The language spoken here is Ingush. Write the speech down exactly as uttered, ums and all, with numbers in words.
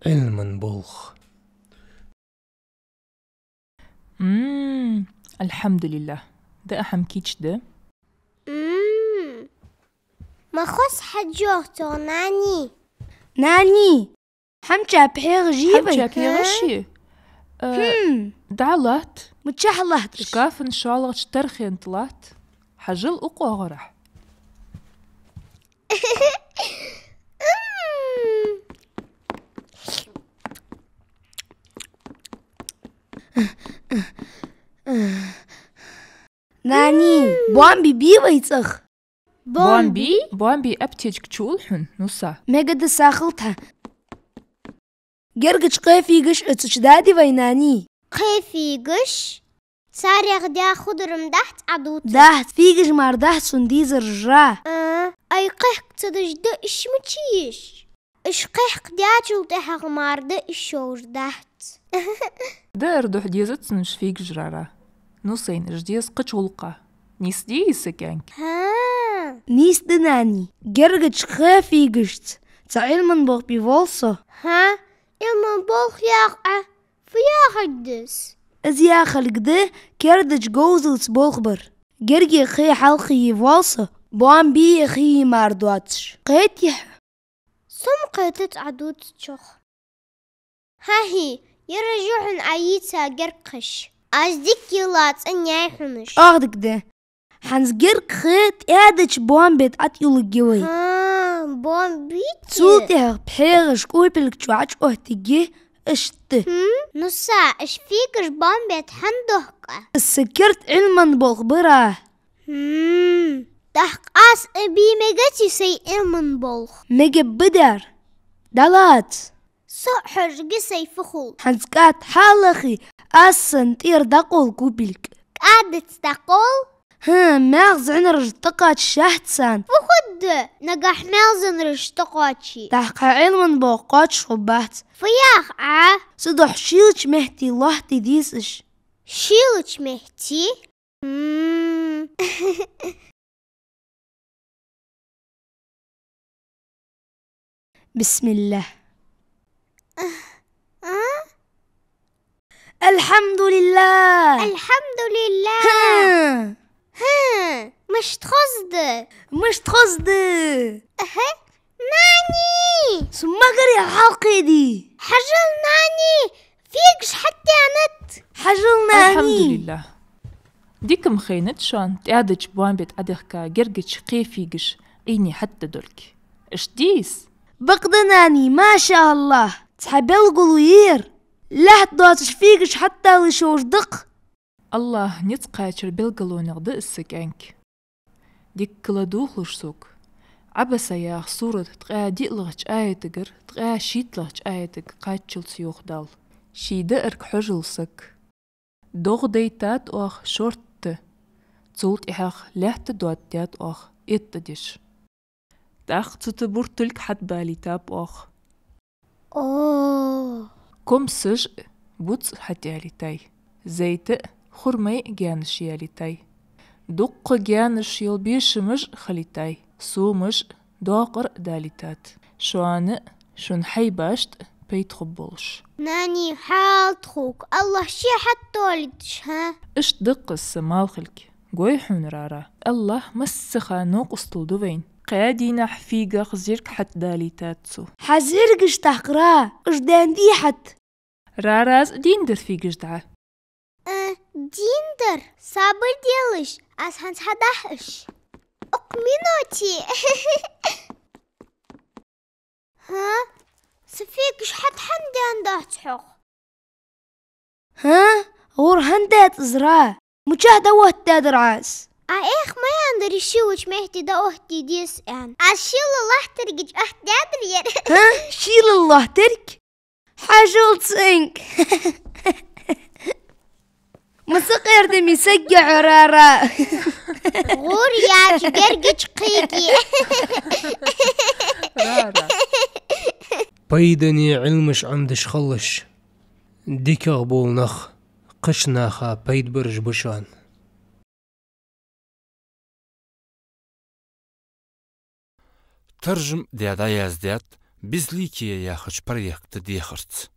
Ӏилман болх. М, альхьамдулиллахӀ. Да ахьам кийча да. М. Ма хоза хьажжох цо, нани. Нани, хьамча пхьегӀаш йий вай? Хьамча пхьегӀаш йий? Э, хм. ДӀалатт. Мичахьа латт уж? Шкафан шоллагӀча тархен тӀа латт. Хьажал укх оагӀорахьа. Нани, бомби бий вай цӀагӀа? Бомби? Бомби? Бомби аптечка чу ул хьона, Нуса. Мегаргда сахал тха. Гергача кхе фийгаш оцу чу дадий вай, нани? Кхе фийгаш? Царех даь худар-м дац Ӏа дувцар? Дац, фийгаш мара дац сона дезараш. А, ай кхехка ца деш да уж мича йий? Уж кхехка даьчул тӀехьагӀа мара да уж шовзткъа дац. Даар духьа дезац цунна уж фийгаш, Рара. Нусайна уж деза кхыча гӀулакха. Нийса дий из са кӀаьнк? ХӀаа. Нийса да, нани. Гергача кхе фийгашца цхьа Ӏилман болх бе воалл со. ХӀаа, Ӏилман болх яха Ӏа? Фу яхилга да из? Из яхилга да кердача говзалца болх бар. Герга кхе хьалкхее воалл со, бомби а, кхы а мара доацаш. Кхетий хьо? Со-м кхетац Ӏа дувцачох. ХӀаа-хӀаа, ераш я хьона Ӏа йийца герга кхаш. Аз дика йилла цӀенъяьй хьона уж. ЧӀоагӀа дика да. ХӀанз герга кхе тӀаьдача бомбе тӀа ӀотӀаюлларгья вай. ХӀаа, бомби? Цул тӀехьагӀа пхьегӀаш кӀупилг чу Ӏочуоттаргья, иштта. ХӀм? Нуса, уж фийгаш бомбе тӀа хӀана дохк Ӏа? Из са керда Ӏилман болх бар. ХӀм. ТӀаккха аз а бе мегаций сай Ӏилман болх? Мегаргба дера. ДӀалаца. Со а хьожаргья сай фу хул. ХӀанз кӀаьда хьалахе, аз санна тӀера дӀакъовл кӀупилг. КӀаьдаца дӀакъовл? ХӀаа, маьлха зӀанараш тӀакхаччалца санна. Фу хургда, нагахь маьлха зӀанараш тӀакхоаче? ТӀаккха хьа Ӏилман болх кхоачаш хургбац. Фу йоах Ӏа? Цудухьа шийлача метте лоаттаде деза уж. Шийлача метте? М. بسم الله. الحمد لله. الحمد لله. ХӀаа. ХӀаа. Мишта хоза да? Мишта хоза да? Аха. Нани! Со магаре хьалкхеди. Хьажал, нани! Фийгаш хьатӀадаьннад. Хьажал, нани! АлхьамдулиллахӀ. Дика-м хайнад шоана тӀаьдача бомбе тӀа Ӏодехка гергача кхе фийгаш Ӏийне хьатӀадолга. Иштта дий из? Бакъда, нани, машааллахӀ, цхьа белгало я ер. Лаьтта доацаш фийгаш хьатӀадалар шовзткъа да-кх. АллахӀа низ кхаьчара белгалонех да из са кӀаьнк. Дикка ладувгӀалаш сога. Ӏабаса яха сурат ткъаь диълагӀча аятагара ткъаь шийтталагӀча аятага кхаччалца йоах Дала: ший даарга хьожал саг. ДогӀа дайтад оаха шортта, цул тӀехьагӀа лаьтта доттадаьд оаха итт деш. ТӀаккха цу тӀа буртилг хьатӀабалийтаб оаха. О! Комсаш а, буц а хьатӀаялийтай. Зайта а, хурмай а гаьнаш ялийтай. Дуккха гаьнаш йола бешамаш а хилийтай. Сомаш а, докъар а далийтад. Шоана а, шун хьайбашта а пайда хургболаш. Нани, хьал тхога, АллахӀ ше хьатӀадолийташ, хӀа? Иштта да-кх из са малхилг. Гой хьона, Рара, АллахӀ массахана новкъостал ду вайна. Кхаь дийнахьа фийгах зӀамига хьатӀадалийтад цо. Хьа зӀамигаш тӀаккха, Ра, уж даьннадий хьа? Рарас а дийнадар фийгаш дӀа? Э, дийнадар, сабар делаш, аз хӀанз хьадахь уж. Укх минуте. ХӀа? Са фийгаш хьатӀа хӀана даьннадац хьох? ХӀа? ГӀур хӀана даьд из, Ра? Мичахьа дӀаоттадаьдар Ӏа из? Ӏа эх ма аьннадарий шийлача метте дӀаоттаде деза аьнна. Аз шийлал лоаттарга чу оттадаьдар ер. ХӀа? Шийлал лоаттарга? Хьажал цӀенга. Масса къердаме саг я хьо, Рара. ГӀур яьча гергача кхеге. Рара. Пайдане Ӏилмаш Ӏомадеш хилалаш. ДикагӀа бола нах кхыча наха пайда бараш ба шоана. Таржам даь дӀаяздаьд «Безликие» яхача проекта дехарца.